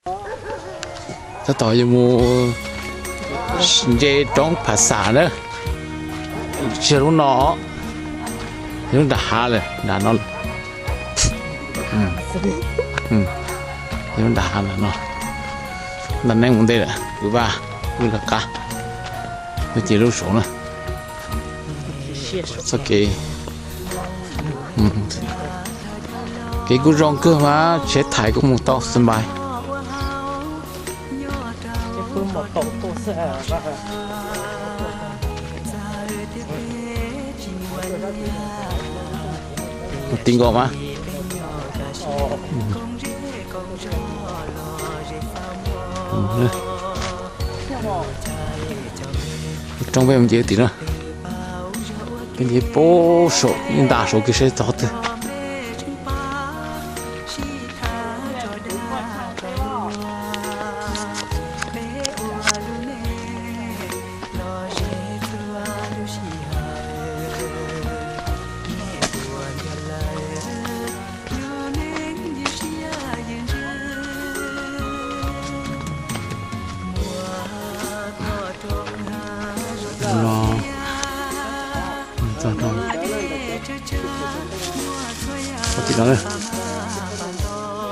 Tab tom yuav mus nce roob Phas Xas na, tsis yog lub no, yog lub nram hav lawm, nram no, yog lub nram hav lawm no. Nta neeb mus ntej lawm, kwv vaj, wb lawv qab, wb ces lub saud na. Txoj kev, kev kuj zoo kawg mas tsheb thaiv kuj mus tau xwb npais. Mus ti nkaus mas. Roob peb mus nce tim no, peb nce pem saum, nta saum kiag seb txog qhov twg.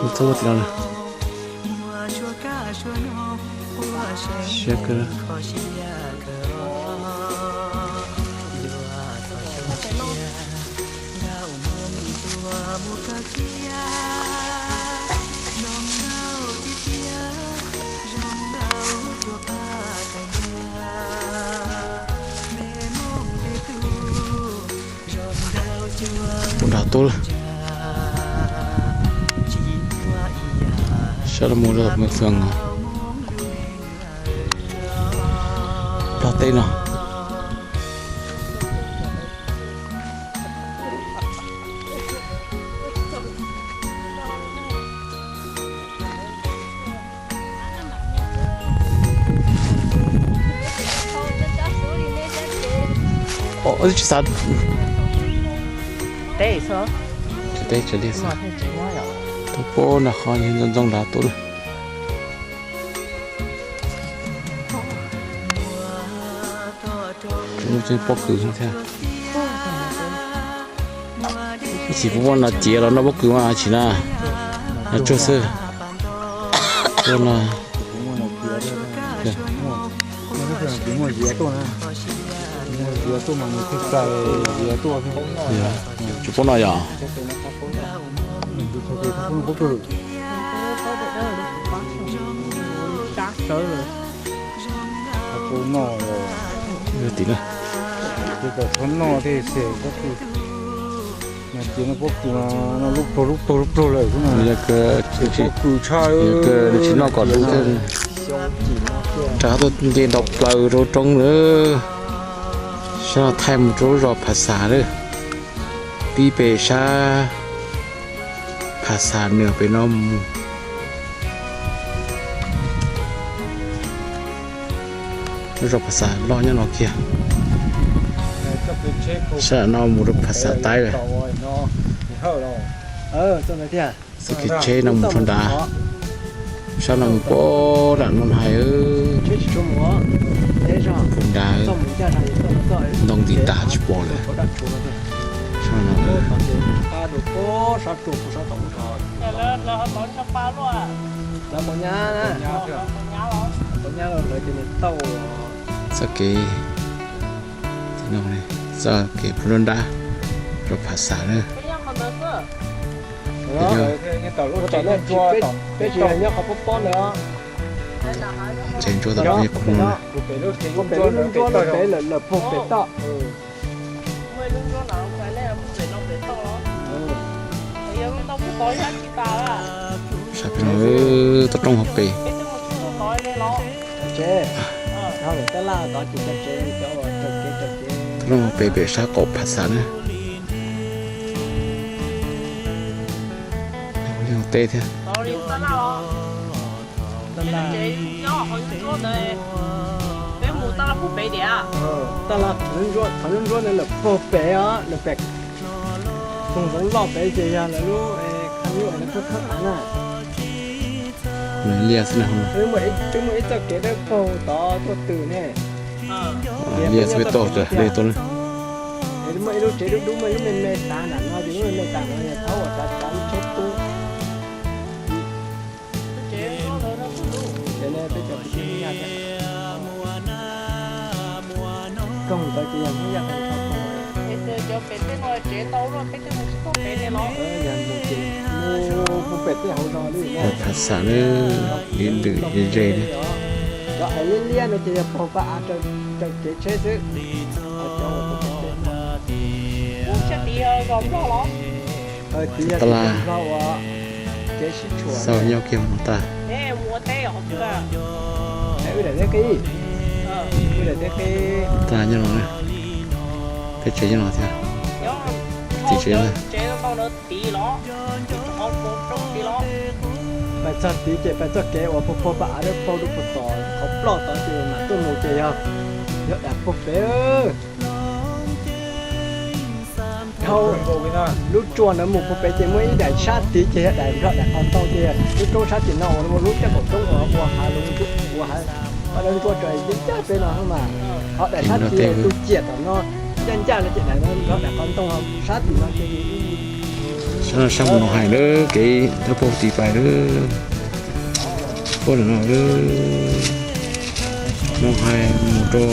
Ua tim no, ua tim no. Siab kawg. Kuv nram tuaj lawm. Sab los mus rau Mawj Fwm os. Rau tej no. Tsis xav, tsis teb tsis li xav. Tuaj pem nram qhov ntxoov ntxoo nrad tuaj lawm. Pob kws thiab. Ib txhis puas muaj nas ciav los noj pob kws mas tsis na, nas tsuag xwb. Tuaj no. Tsis pub no yom. Tim no. Txhob noj thiab, nas ciav no pob kws no lub pluag lub pluag lub pluag lawm xwb na. Pob kws tshaj, nws tsis noj kom dub thiab. Rov tuaj nce ntaus plaws rau roob lawm. Sab no thaij mus rau lub zos Phas Xas lawm. Pib pem sab Phas Xas nws pem no mus. Lub zos Phas Xas loj nyob no kiag. Sab no mus rau Phas Xas Taib lawm. Txoj kev tsheb no mus rau nrad. Sab no mus pem nram no hais, pem nrad, ntoo ntim tas tsis pom lawm. Sab no. Txoj kev, txoj kev pem nrad rau Phas Xas na. Tsev ntsuab tom no. Sab pem no, tau roob hauv pes. Tau roob hauv pes pem sab qaum Phas Xas na. Tej thiab. Qhov ntsuab ntsuab ntawd lawm puag pem os, lawm pem, tus ntxoov loj pem ces yog lawv lub, lawv lub khab khab av na. Liaj xwb na. Twb muaj ib txoj kev dawb paug tod tuaj twg ne. Liaj xwb peb tau raws dej tuaj na. Muaj ib lub tsev dub dub, muaj ib lub me me tav nram no, ces lub me me tav no yog thaub uas tsav tsav lub tsheb tub. Koog ntawd ces yog Hmoob Yaj tau nrho koog. Cov pem tej no tsev ntau, peb tej no tsis tau pem li los. Yog mus ces mus pem tej hauv zos li. Thav xam li, ib lwm ze ze li. Cov ais liab liab no ces yog pog pab av raws kev tsheb xwb. Cov uas pem tej no. Ub, sab tid zos Nplog los? Tab laj xaus nyob kiag mus tag. Wb daim teb qi, wb daim teb qi. Tag nyob no, peb tsev nyob no thiab. Tim tsev ntag. Pais txog tid ces pais txoj kev uas pog pog pab av dawb paug rau puag tom qhov ploj tod ces mam tuaj mus ces yog, yog daim pog pem. Dhau lub tsua ntawd mus puag pem ces muaj ib daim sab tid ces yog daim nrog daim qhov ntoo ces lub roob sab tim no uas lub caj kaum roob uas ua hav, ua hav, paj dawb nruab tso ncaj ncaj peb no mas. Ho daim sab tim tus ciam tom no ncaj ncaj no ces daim no nrog daim qhov ntoo sab tim no ces. Sab no sab mus Noo Hais lawm, kev dawb paug tid pais lawm. Puag ntawm no, Noo Hais mus rau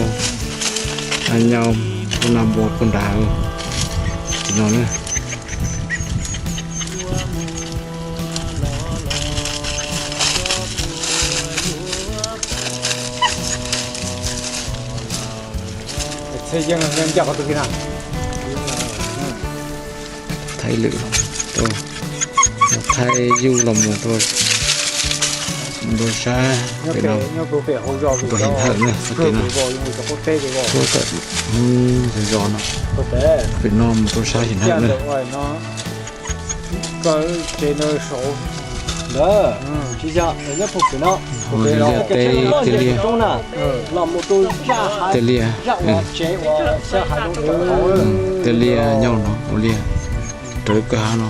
Nyau, rau Nas Npua puag nrad tim no na. Thaij lwm, thaij yuj los mus rau ntug sab pem no, rau Him Hawm na, tim no, puag tom zos no, pem no mus rau sab Him Hawm na. Ua liaj teb, tej liaj, tej liaj, tej liaj nyob no, ua liaj raws lub kwj ha no.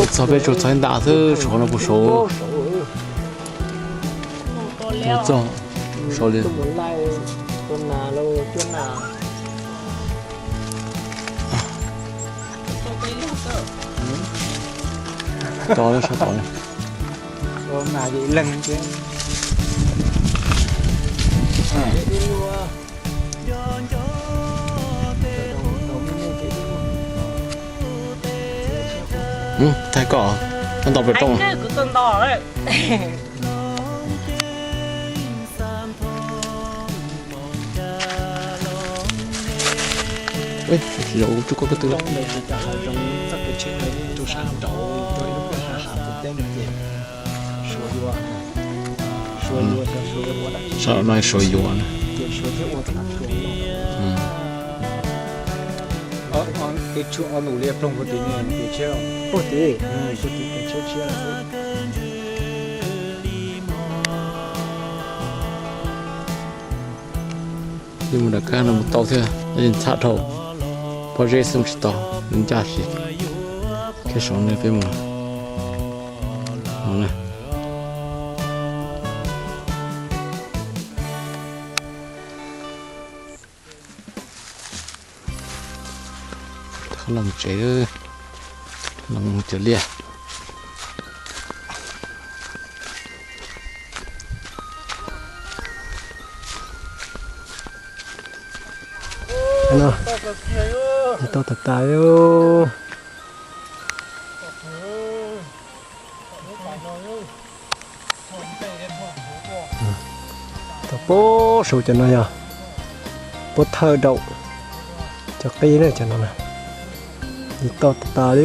Txog peb tsuas txog ib nta xwb, saum no puag saud. Txog saud li. Tso sab tod. Thaij koj, koj ntaus pem rooj. Tsis yog ua tsuj koj koj twb lawm. Sab no suav yuav na. Yeej mus nram kab no mus tau thiab, yeej txham dhau, pob zeb xwb tsis tau, ncaj si. Kiag saum no peb mus no na. Los tsev, los cov liaj. No, tau tas tas li. Tau puag saud cov no yog puab thawj daum cov qib na cov no na. Tau tas tas li.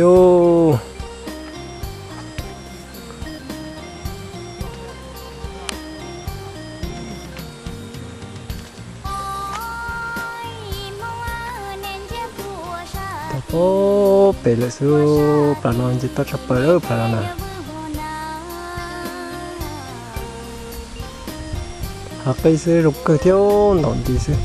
Tau puag pem lawm xwb, plas no nce toj tshaj plaws lawm plas no na. Hav qij xwb zoo kawg thiab ntaus nti xwb.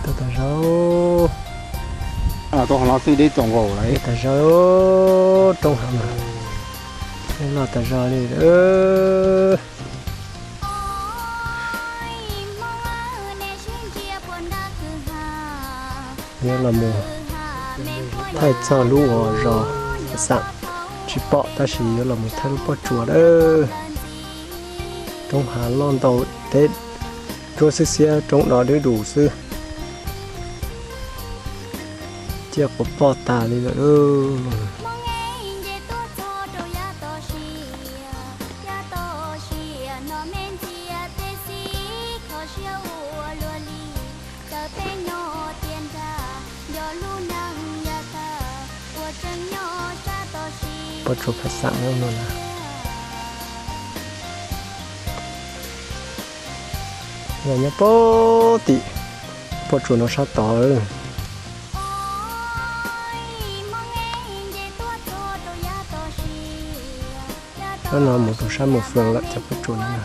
Tau tas zog, tau tas zog, roob hav mas, los tas zog li. Yuav los mus thaij txog lub uas zos Pha Xam tsis pom, tab sis yuav los mus thaij lub pob tsuas lawm. Roob hav loj ntau, teb ntsuab xiab xiab, roob dov dub dus xwb. Ciaj quav poj tas li lawm. Pob tsuas Pha Xam no na. Los nyob pem tim pob tsuas no sab tod. Sab no mus rau sab Mus Fwm lawm cov pob tsuas no na.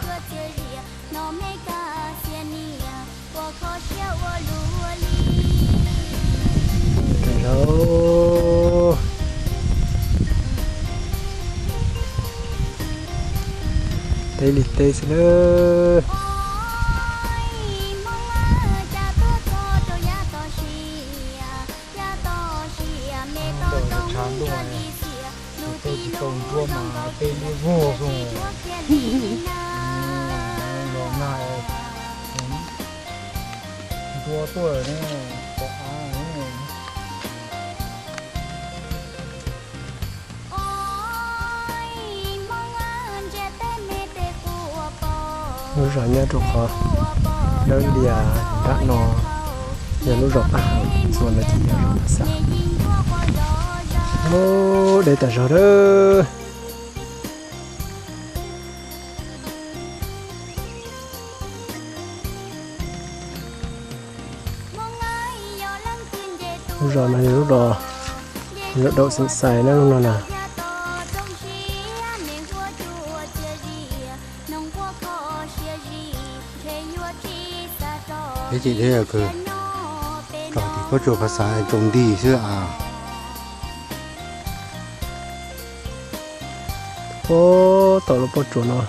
Rau teb li teb xwb na. Ntawm tshav ntuj, tej ntsuab mas tej liab vog xwb. Los nag, ntsuab tuaj ne, pom av ne. Lub zos nyob rau qhov dawb lias nram no, yog lub zos Paj Hav txuas no ces yog zos Pha Xam. Deb tas zog lawm. Lub zos no yog lub zos, zos Daum Xeem Xais na no na. Teb ces thiab kawg, tso tim pob tsuas Pha Xam tsaus nti xwb a. Ub, tau lub pob tsuas no.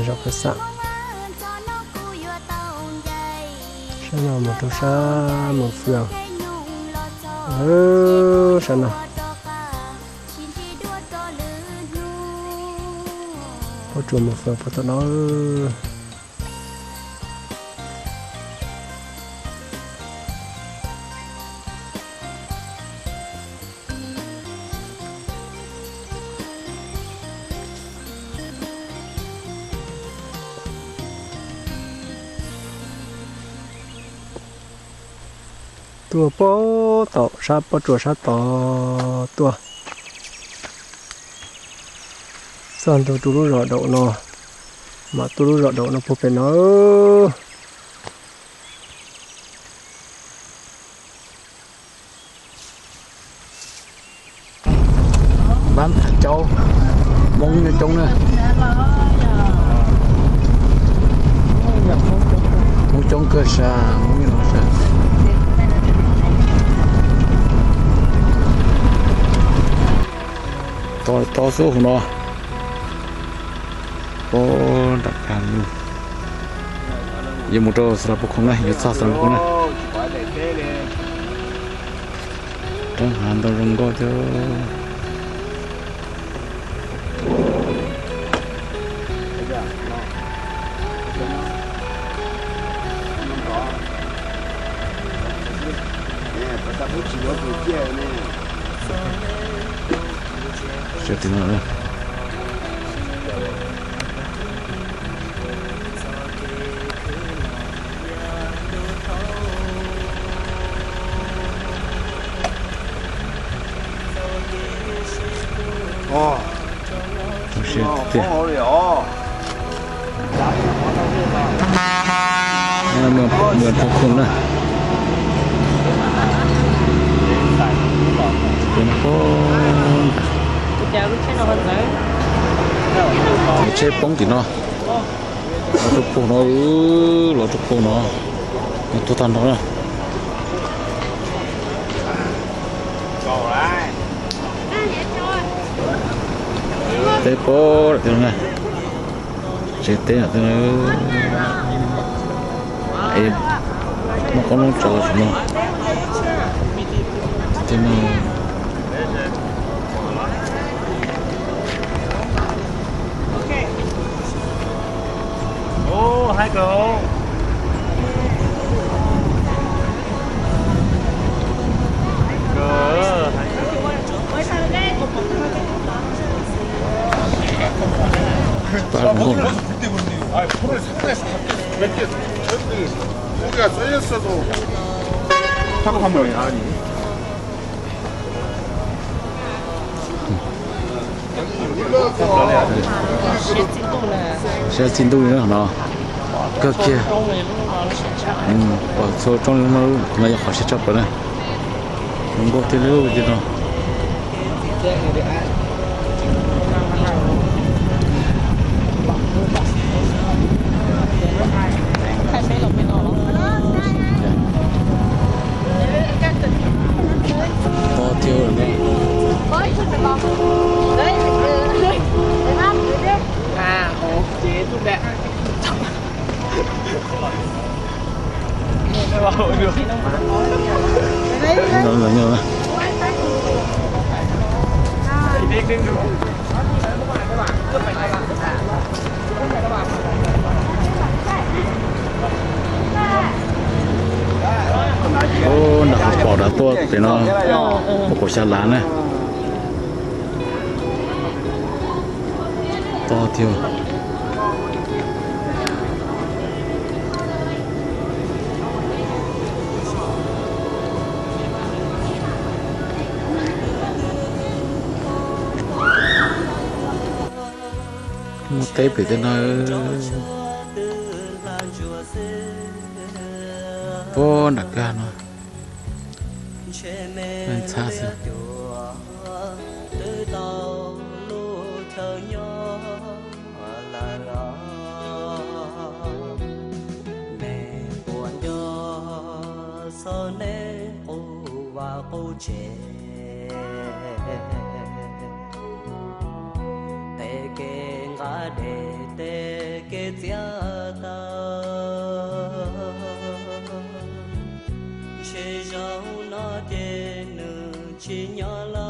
Zos Pha Xam. Sab no mus rau sab Mus Fwm. Sab no. Pob tsuas Mus Fwm puag tom no. Tuaj puag tom sab pob tsuas sab tod tuaj. Txog ntua rau lub zos Daum no, mam tuaj lub zos Daum no puag pem no. Npab Thaj Caub, Hmoob nyob coob na. Hmoob coob kawg sas, Hmoob nyob no sas. Tos tos xub hauv no. Tos nram kag lug. Yuav mus rau Xas Las Pov Khoom na, yuav txog Xas Las Pov Khoom na. Roob hav ntau zoo nkauj thiab. Sawv tim no. Zoo siab tiag. Mus rau phooj na. Tsheb poob tim no. Los rau phooj no, los rau phooj no. Tuag tag nrho na. Teb pab tim no na. Tsev teb no, es muaj qoob loob tso tim no. Teb no. Pab zoo nkauj no. Siab txij ntuj li no, kawg kiag. Pom txhua roob li no, no yog qhov siab tshaj plaws na. Zoo nkauj tiag li no. To tiag na. Ub, nram qhov pom nram tuaj pem no, ua kaum xya lav na. To tiag. Muaj teb pem tej no. Puag nram kwj ha no. Ntxhab xwb. Neb puas nco txog neb qub vaj qub tsev, tej kev nqa dej tej kev txiav taws, ntshe zaum no ces nws tsis nyob lawm.